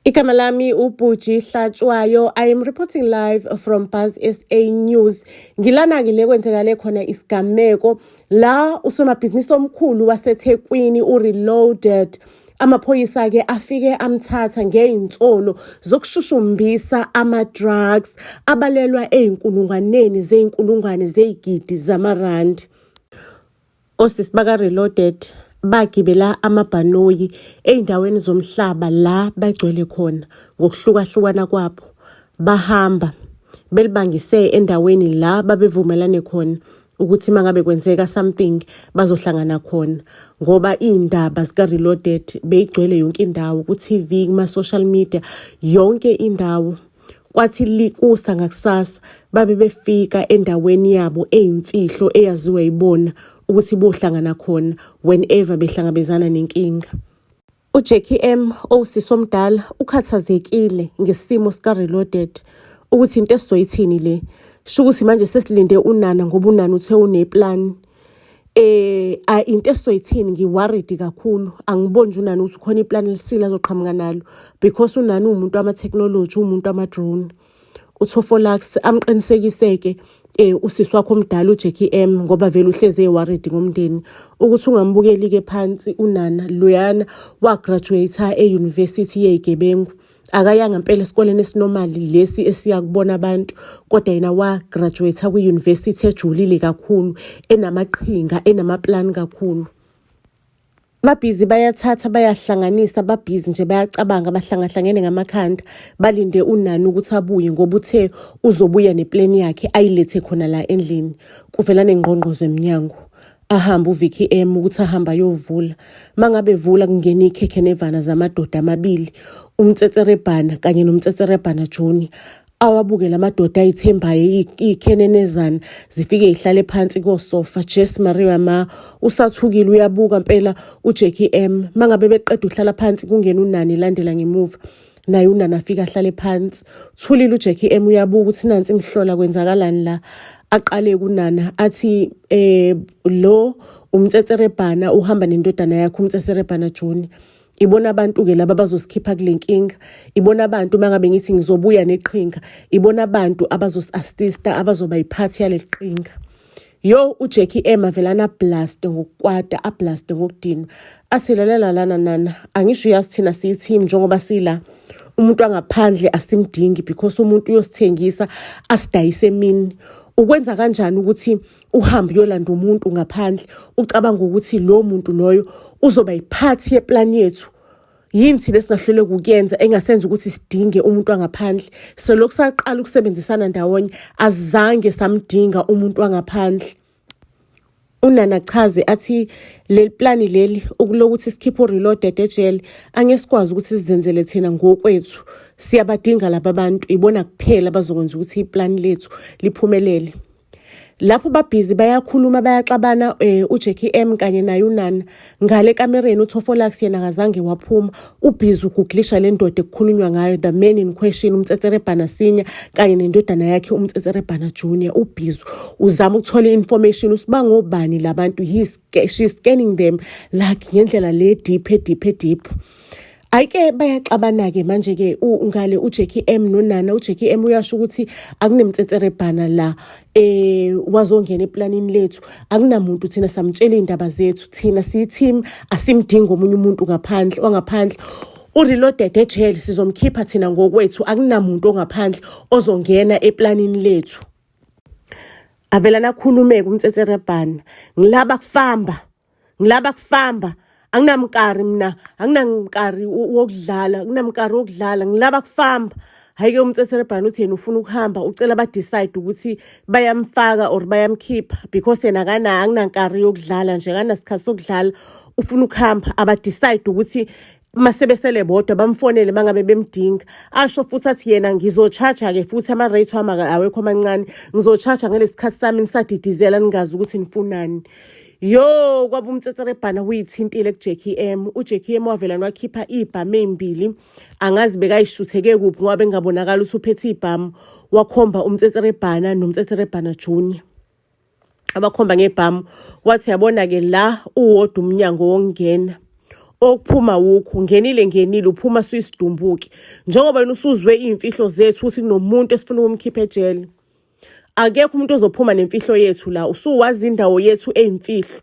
Igama lami uBhuji Hlatshwayo. I am reporting live from Buzz SA News. Ngilana-ke le kwenzekale khona isigameko la usomabhizinisi omkhulu waseThekwini uReloaded amaphoyisa-ke afike amthatha ngey'nsolo zokushushumbisa ama-drugs abalelwa ey'nkulungwaneni zey'nkulungwane zey'gidi zamarandi. Osisi baka-Reloaded bagibela amabhanoyi ey'ndaweni zomhlaba la bagcwele khona ngokuhlukahlukana kwabo. Bahamba belibangise endaweni la babevumelane khona ukuthi uma ngabe kwenzeka something bazohlangana khona ngoba iy'ndaba zika-Reloaded beyigcwele yonke indawo ku-T_V, kuma-social media, yonke indawo. Kwathi likusa ngakusasa babe befika endaweni yabo eyimfihlo eyaziwa yibona ukuthi bohlangana khona whenever behlangabezana nenkinga. UJackie M owusisi omdala ukhathazekile ngesimo sikaReloaded ukuthi into esizoyithini le. Sho ukuthi manje sesilinde uNana ngoba uNana uthe uneplani. Into esizoyithini ngi-worried kakhulu angiboni nje uNana ukuthi khona iplani elisile azoqhamuka nalo because uNana uwumuntu wama-technology uwumuntu wama-drone. UThofolax amqinisekise-ke usisi wakhe omdala uJackie M ngoba vele uhlezi e-worried ngomndeni ukuthi ungambukeli-ke phansi uNana loyana wa-graduate-a e-university yey'gebengu. Akayanga mpela esikoleni esinomali lesi esiya kubona abantu kodwa yena wa-graduate kwi-university ejulile kakhulu enamaqhinga enamaplani kakhulu. Babhizi bayathatha bayahlanganisa babhizi nje bayacabanga bahlangahlangene ngamakhanda balinde uNani ukuthi abuye ngoba uthe uzobuya nepleni yakhe ayilethe khona la endlini. Kuvela nengqongqozo emnyango. Ahambe uVicky M ukuthi ahambe ayovula. Mangabe evula kungena ikhekhe nevana zamadoda amabili, uMtsetserebhana kanye noMtsetserebhana Junior. Awabuke la madoda ayithembayo iy'khenenezana zifike yihlale phansi kosofa. Jess Maria ma usathukile uyabuka mpela uJackie M. Mangabe beqeda uhlala phansi kungena uNani elandela ngemuva. Naye uNana afike ahlale phansi. Thulile uJackie M uyabuka ukuthi nansi imihlola kwenzakalani la. Aqale kunana athi lo uMtsetserebhana uhamba nendodana yakhe uMtsetserebhana Junior. Ibona abantu-ke laba abazosikhipha kule nkinga. Ibona abantu uma ngabe ngithi ngizobuya neqhinga, ibona abantu abazosi-assista abazoba yiphathi yaleli qhinga. Yo uJackie M avelana ablaste ngokukwata, ablaste ngokudinwa. Athi lalela lana nana, angisho uyazi thina siyi-team njengoba sila. Umuntu wangaphandle asimdingi because umuntu uyosithengisa asidayise emini. Ukwenza kanjani ukuthi uhambe uyolanda umuntu ngaphandle ucabanga ukuthi lo muntu loyo uzoba yiphathi yeplani yethu? Yini thina esingahluleka ukuyenza engasenza ukuthi sidinge umuntu wangaphandle? Selokhu saqala ukusebenzisana ndawonye azange samdinga umuntu wangaphandle. UNana chaze athi leli plani leli ukulokuthi sikhiphe uReloaded ejele angeke sikwazi ukuthi sizenzele thina ngokwethu. Siyabadinga laba bantu, ibona kuphela abazokwenza ukuthi iplani lethu liphumelele. Lapho babhizi bayakhuluma bayaxabana uJackie M kanye naye uNana. Ngale kamereni uThofolax yena akazange waphuma. Ubhizi uguglisha le ndoda ekukhulunywa ngayo, the man in question uMtsetserebhana Senior kanye nendodana yakhe uMtsetserebhana Junior. Ubhizi uzama ukuthola i-information usiba ngobani labantu, she's scanning them like ngendlela le deep deep deep. Ayike bayaxabana-ke manje-ke ngale uJackie M noNana. uJackie M uyasho ukuthi akunemtsetserebhana la wazongena eplanini lethu, akunamuntu thina samtshela iy'ndaba zethu, thina siyi-team asimdingi omunye umuntu ngaphandle wangaphandle. UReloaded ejele sizomkhipha thina ngokwethu, akunamuntu ongaphandle ozongena eplanini lethu. Avela nakhulumeke uMtsetserebhana, ngilaba kufamba, ngilaba kufamba, anginamkari mina, anginamkari wokudlala, anginamkari wokudlala, ngilaba kufamba. Hhayi-ke uMtsetserebhana uthi yena ufuna ukuhamba, ucela ba-decide ukuthi bayamfaka or bayamkhipha because yena akunankari yokudlala nje, akanasikhathi sokudlala, ufuna ukuhamba. Aba-decide ukuthi masebesele bodwa bamfonele mangabe bemdinga. Asho futhi athi yena ngizo-charge-ke futhi ama-rate wami awekho amancane, ngizo-charge ngalesi sikhathi sami nisadidizela ningazi ukuthi nifunani. Yo kwaba uMtsetserebhana uyithintile kuJackie M. UJackie M wavela wakhipha iy'bhamu ey'mbili, angazi bekayishutheke kuphi ngoba bengabonakala ukuthi uphethe iy'bhamu. Wakhomba uMtsetserebhana noMtsetserebhana Junior. Abakhomba ngebhamu wathi yabona-ke la uwodwa umnyango wokungena. Okuphuma wukho ngenile ngenile uphuma suyisidumbuki. Njengoba wena usuzwe iy'mfihlo zethu ukuthi kunomuntu esifuna ukumkhipha ejele. Akekho umuntu ozophuma nemfihlo yethu la, usuwazi indawo yethu eyimfihlo.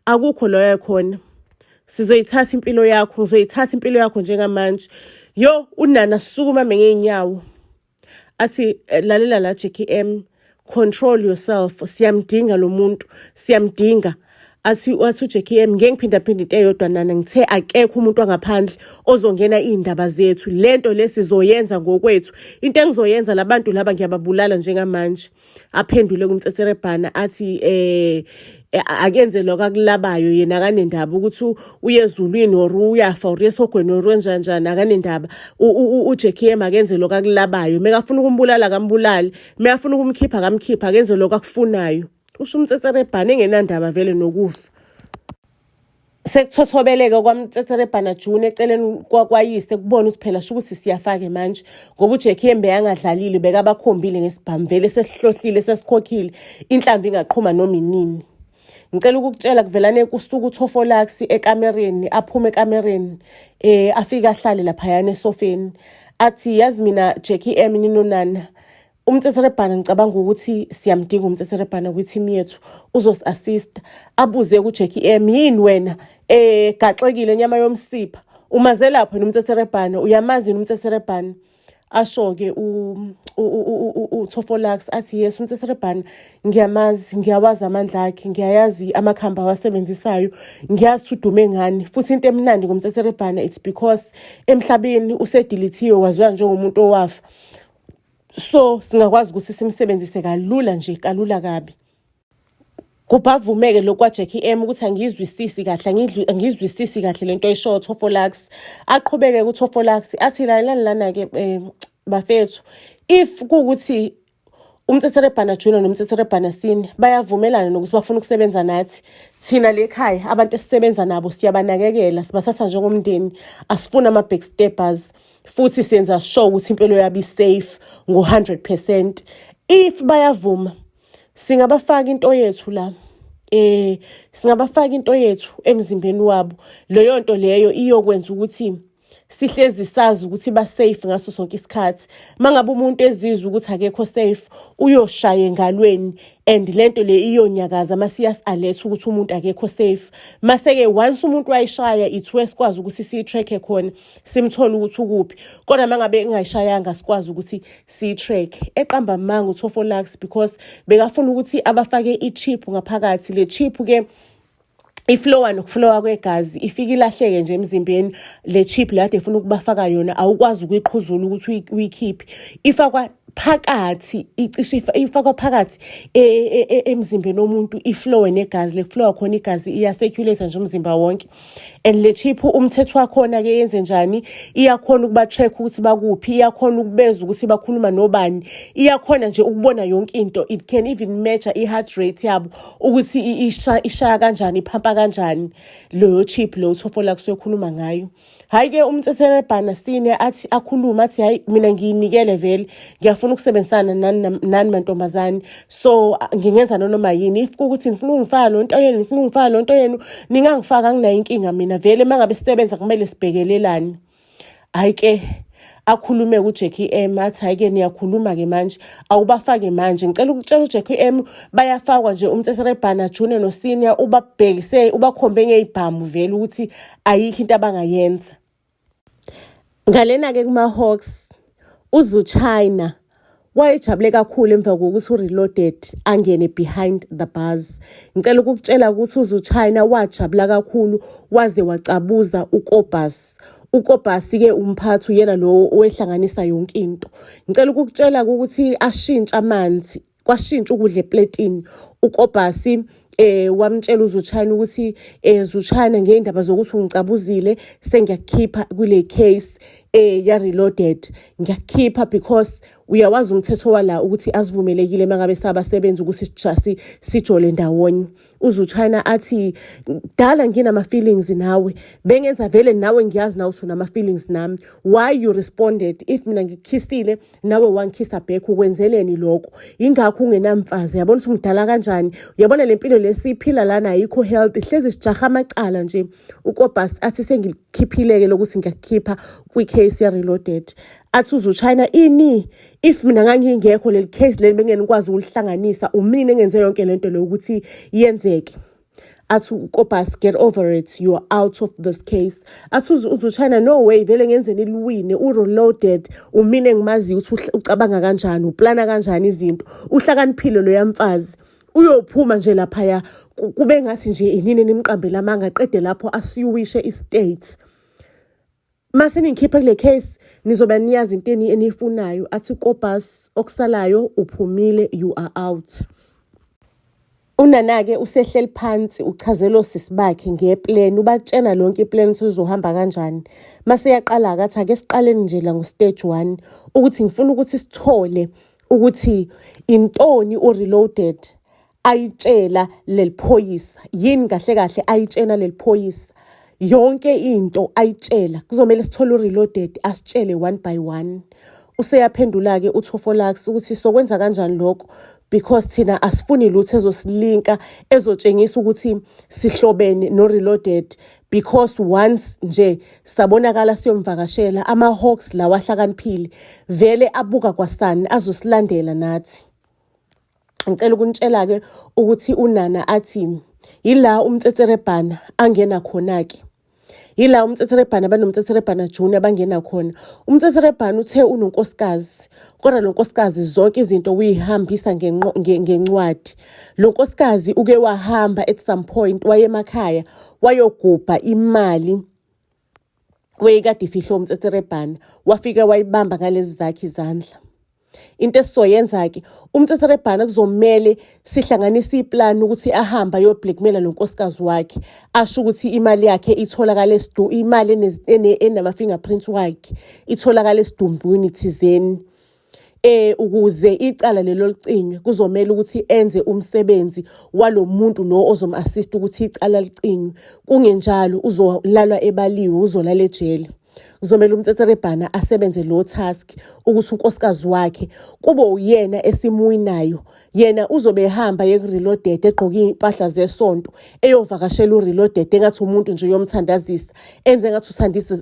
Akukho loyo khona. Sizoyithatha impilo yakho, ngizoyithatha impilo yakho njengamanje. Yo, unana sukuma ame ngey'nyawo. Athi lalela la Jackie M, control yourself, siyamdinga lo muntu, siyamdinga. Athi wathi uJackie M ngeke ngiphindaphinde into eyodwa nana ngithe akekho umuntu wangaphandle ozongena iy'ndaba zethu. Lento le sizoyenza ngokwethu. Into engizoyenza labantu laba ngiyababulala njengamanje. Aphendule kumtsetserebhana athi akenze lokho akulabayo yena akanendaba ukuthi uye ezulwini or uyafa or esihogweni or wenjanjani akanendaba. uJackie M akenze lokho akulabayo. Mekafuna ukumbulala akambulali, mekafuna ukumkhipha akamkhipha, akenze lokho akufunayo. Usho umtsetserebhana engenandaba vele nokufa. Sekuthothobeleke kwamtsetserebhana June eceleni kwayise kubona ukuthi phela sho ukuthi siyafake manje ngoba uJackie Embe angadlalile bekabakhombile ngesibhamu vele sesihlohlile sesikhokhile inhlamvu ingaqhuma noma inini. Ngicela ukukutshela kuvelane kusuka uThofolax ekamereni aphume ekamereni afike ahlale laphayana esofeni athi yazi mina Jackie M ninonana umtsetserebhana ngicabanga ukuthi siyamdinga umtsetserebhana kwi-team yethu uzosi-assista. Abuze kuJackie M yini wena gaxekile nyama yomsipha umaze lapho yena umtsetserebhana uyamazi yini umtsetserebhana? Asho-ke uThofolax athi yes umtsetserebhana ngiyamazi, ngiyawazi amandla akhe, ngiyayazi amakhambi awasebenzisayo, ngiyazi ukuthi udume ngani. Futhi into emnandi ngomtsetserebhana it's because emhlabeni usedilithiwe waziwa njengomuntu owafa. So singakwazi ukuthi simsebenzise kalula nje, kalula kabi. Kubhavumeke lokhu kwaJackie M ukuthi angiyizwisisi kahle, angiyizwisisi kahle lento oyishoyo Thofolax. Aqhubeke kuThofolax athi lalelani lana-ke bafethu, if kuwukuthi umtsetserebhana Junior nomtsetserebhana Senior bayavumelana nokuthi bafuna ukusebenza nathi, thina le khaya abantu esisebenza nabo siyabanakekela, sibathatha njengomndeni, asifuni ama-backstabbers. Futhi senza sure ukuthi impilo yabo i-safe ngo-100%. If bayavuma singabafaka into yethu la, singabafaka into yethu emzimbeni wabo. Leyo nto leyo iyokwenza ukuthi sihlezi sazi ukuthi ba-safe ngaso sonke isikhathi. Mangabe umuntu ezizwa ukuthi akekho safe uyoshaya engalweni and lento le iyonyakaza mase iyasi-alert ukuthi umuntu akekho safe. Mase-ke once umuntu wayishaya it's where sikwazi ukuthi siyi-track-e khona simthole ukuthi ukuphi. Kodwa mangabe engayishayanga sikwazi ukuthi siyi-track. Eqamba amanga uThofolax because bekafuna ukuthi abafake i-chip ngaphakathi. Le chip-ke iflowa nokuflowa kwegazi ifike ilahleke nje emzimbeni. Le chip le kade efuna ukubafaka yona awukwazi ukuyiqhuzula ukuthi uyikhiphe. Ifakwa phakathi, icishe ifakwa phakathi emzimbeni womuntu iflowe negazi. Le flowa khona igazi iya-circulate nje umzimba wonke. And le chip umthetho wakhona ke yenze njani? Iyakhona ukuba track ukuthi bakuphi, iyakhona ukubeza ukuthi bakhuluma nobani, iyakhona nje ukubona yonke into. It can even measure i-heart rate yabo ukuthi ishaya kanjani, iphampa kanjani leyo chip leyo Thofolax okhuluma ngayo. Hhayi-ke umtsetserebhana Senior athi akhulume athi hhayi mina ngiyinikele vele ngiyafuna ukusebenzisana nani nani mantombazane, so ngingenza nanoma yini. If kuwukuthi nifuna ukungifaka lo nto yenu, nifuna ukungifaka lo nto yenu, ningangifaka anginayo inkinga mina vele. Uma ngabe sisebenza kumele sibhekelelane. Hhayi-ke akhulume kuJackie M athi hhayi-ke niyakhuluma-ke manje, awubafake manje. Ngicela ukutshela uJackie M bayafakwa nje umtsetserebhana Junior noSenior ubabhekise ubakhombe ngey'bhamu vele ukuthi ayikho into abangayenza. Ngalena-ke kuma-Hawks uZuchina wayejabule kakhulu emva kokuthi uReloaded angene behind the bars. Ngicela ukukutshela ukuthi uZuchina wajabula kakhulu waze wacabuza uKobus. UKobus-ke umphathi uyena lo owehlanganisa yonke into. Ngicela ukukutshela ukuthi ashintshe amanzi, kwashintsha ukudla epletini. UKobus wamtshela uZuchina ukuthi Zuchina ngey'ndaba zokuthi ungicabuzile sengiyakukhipha kule case. ya Reloaded. Ngiyakukhipha because uyawazi umthetho wala ukuthi asivumelekile mangabe sabasebenzi ukuthi sijole ndawonye. UZuchina athi, dala nginama-feelings nawe, bengenza vele nawe, ngiyazi nawe uthi unama-feelings nami. Why you responded if mina ngikukhisile, nawe wangikhisa back? Ukwenzeleni lokho? Ingakho ungenamfazi. Yabona ukuthi ngidala kanjani? Uyabona le mpilo lesiyiphila lana ayikho healthy, hlezi sijaha amacala nje. UKobus athi, sengikhiphile-ke lokuthi ngiyakukhipha kwi-case ya-Reloaded. Athi uZuchina, ini? If mina ngangingekho, leli case leli bengeke nikwazi ukulihlanganisa. Umina engenze yonke lento le ukuthi yenzeke. Athi uKobus, get over it, you are out of this case. Athi uZuchina, no way, vele ngenzeni liwine u-Reloaded? Umina engimaziyo ukuthi ucabanga kanjani, uplana kanjani izinto. Uhlakaniphile loya mfazi, uyophuma nje laphaya kube ngathi nje inini nimqambele amanga, qede lapho asueishe i-state. Mase ningikhipha kule case, nizobe niyazi into eniyifunayo. Athi Kobus, okusalayo uphumile, you are out. Unana-ke usehleli phansi, uchazela osisi bakhe ngeplan, ubatshena lonke iplan ukuthi lizohamba kanjani. Mase yaqala-ke athi, ake siqaleni nje la ngo-stage one, ukuthi ngifuna ukuthi sithole ukuthi intoni u-Reloaded ayitshela leli phoyisa, yini kahle kahle ayitshena leli phoyisa. Yonke into ayitshela, kuzomele sithole u-Reloaded asitshele one by one. Useyaphendula-ke uThofolax ukuthi sokwenza kanjani lokho, because thina asifuni lutho ezosilinka, ezotshengisa ukuthi sihlobene no-Reloaded, because once nje sabonakala siyomvakashela, ama-hawks lawa ahlakaniphile vele abuka kwasani, azosilandela nathi. Ngicela ukunitshela-ke ukuthi uNana athi yila uMtsetserebhana angena khona-ke, yila uMtsetserebhana banoMtsetserebhana Junior bangena khona. UMtsetserebhana uthe unonkosikazi, kodwa lo nkosikazi zonke izinto uyihambisa ngencwadi. Lo nkosikazi uke wahamba at some point, waye emakhaya, wayogubha imali weyikade ifihlwe uMtsetserebhana, wafike wayibamba ngalezi zakhe izandla. Into esizoyenza-ke, uMtsetserebhana kuzomele sihlanganise iplani ukuthi ahambe ayoblackmaila lo nkosikazi wakhe, asho ukuthi imali yakhe itholakala, imali enama-fingerprints wakhe itholakala esidumbwini thizeni, ukuze icala lelo licinywe. Kuzomela ukuthi enze umsebenzi walomuntu lo ozom-assist ukuthi icala licinywe, kungenjalo uzolalwa ebaliwe, uzolala ejele. Kuzomele uMtsetserebhana asebenze lo task ukuthi unkosikazi wakhe kube uyena esimuwinayo. Yena uzobe ehamba ye-Reloaded egqoke iy'mpahla zesonto, eyovakashela u-Reloaded engathi umuntu nje uyomthandazisa, enze ngathi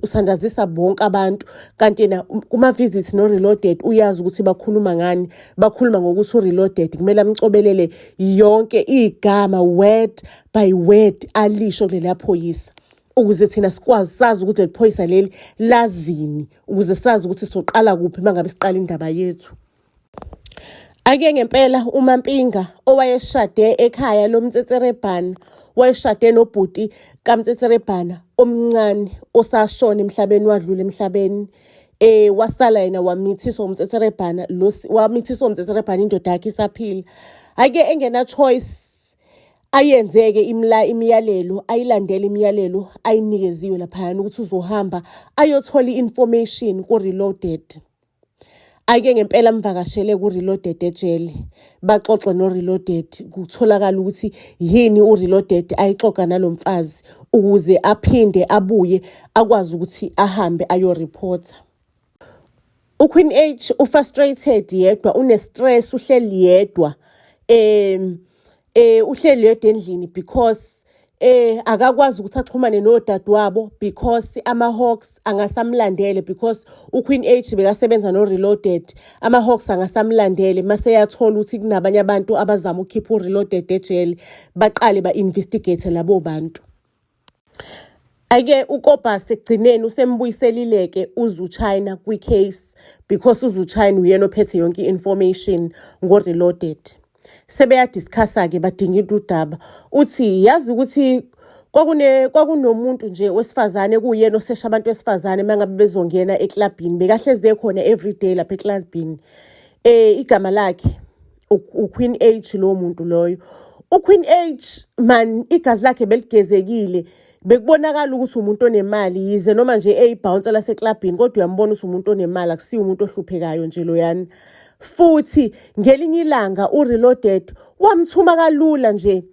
uthandazisa bonke abantu, kanti yena kuma-visits no-Reloaded uyazi ukuthi bakhuluma ngani. Bakhuluma ngokuthi u-Reloaded kumele amcobelele yonke igama, word by word, alisho kuleliya phoyisa, ukuze thina sikwazi sazi ukuthi leli phoyisa leli lazini, ukuze sazi ukuthi soqala kuphi uma ngabe siqala indaba yethu. Ake ngempela uMampinga owayeshade ekhaya loMtsetserebhana, wayeshade nobhuti kaMtsetserebhana omncane osashona emhlabeni, wadlula emhlabeni. Wasala yena wamithiswa uMtsetserebhana lo, wamithiswa uMtsetserebhana indoda yakhe isaphila. Ake engena choice ayenzeke imiyalelo, ayilandele imiyalelo ayinikeziwe laphayana ukuthi uzohamba ayothola i-information ku-Reloaded. Ake ngempela amvakashele ku-Reloaded ejele, baxoxe no-Reloaded, kutholakala ukuthi yini u-Reloaded ayixoxa nalo mfazi, ukuze aphinde abuye akwazi ukuthi ahambe ayoreporta. UQueen H ufrustrated yedwa, une-stress, uhleli yedwa, uhleli yedwa endlini because akakwazi ukuthi axhumane nodadewabo, because ama-Hawks angasamlandele, because uQueen H bekasebenza no-Reloaded. Ama-Hawks angasamlandele mase yathola ukuthi kunabanye abantu abazama ukukhipha u-Reloaded ejele, baqale ba-investigate labo bantu. Ake uKobus ekugcineni usembuyiselile-ke uZuchina kwi-case, because uZuchina uyena ophethe yonke i-information ngo-Reloaded. Sebeyadiscussa-ke, badingida udaba. Uthi, yazi ukuthi kwakunomuntu nje wesifazane kuyena osesha abantu besifazane uma ngabe bezongena eklabhini, bekahlezi ekhona everyday lapha eklabhini. Igama lakhe uQueen H. Lowo muntu loyo uQueen H man, igazi lakhe beligezekile. Bekubonakala ukuthi umuntu onemali yize noma nje eyibhouncer laseklabhini kodwa uyambona ukuthi umuntu onemali akusiyo umuntu ohluphekayo nje loyana. Futhi ngelinye ilanga uReloaded wamthuma kalula nje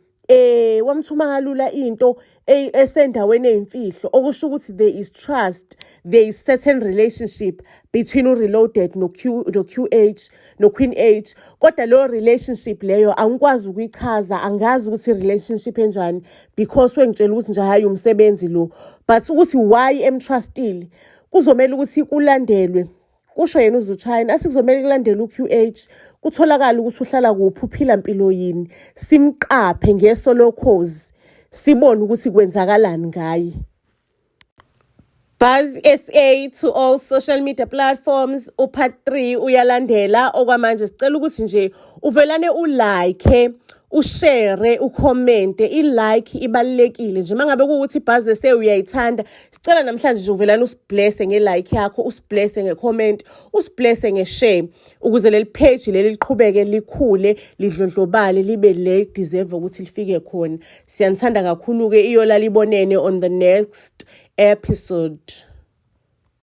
wamthuma kalula into esendaweni eyimfihlo okusho ukuthi there is trust, there is certain relationship between uReloaded no-Q no-QH no-Queen H. Kodwa leyo relationship leyo angikwazi ukuyichaza, angazi ukuthi i-relationship enjani because wengitshela ukuthi nje hhayi umsebenzi lo, but ukuthi why emtrustile kuzomele ukuthi kulandelwe, kusho yena uZuchina. Asikuzomele kulandelwe u-QH, kutholakale ukuthi uhlala kuphi, uphila mpilo yini, simqaphe ngeso lokhozi, sibone ukuthi kwenzakalani ngaye. Buzz SA to all social media platforms, upart 3 uyalandela. Okwamanje sicela ukuthi nje uvelane ulike, ushare, ucommente. I-like ibalulekile nje mangabe kuwukuthi iBuzz SA uyayithanda. Sicela namhlanje nje uvelane usiblesse nge-like yakho, usiblesse nge-comment, usiblesse nge-share ukuze leli page leli liqhubeke likhule, lidlondlobale, libe le deserve ukuthi lifike khona. Siyanithanda kakhulu-ke, iyolala ibonene on the next episode.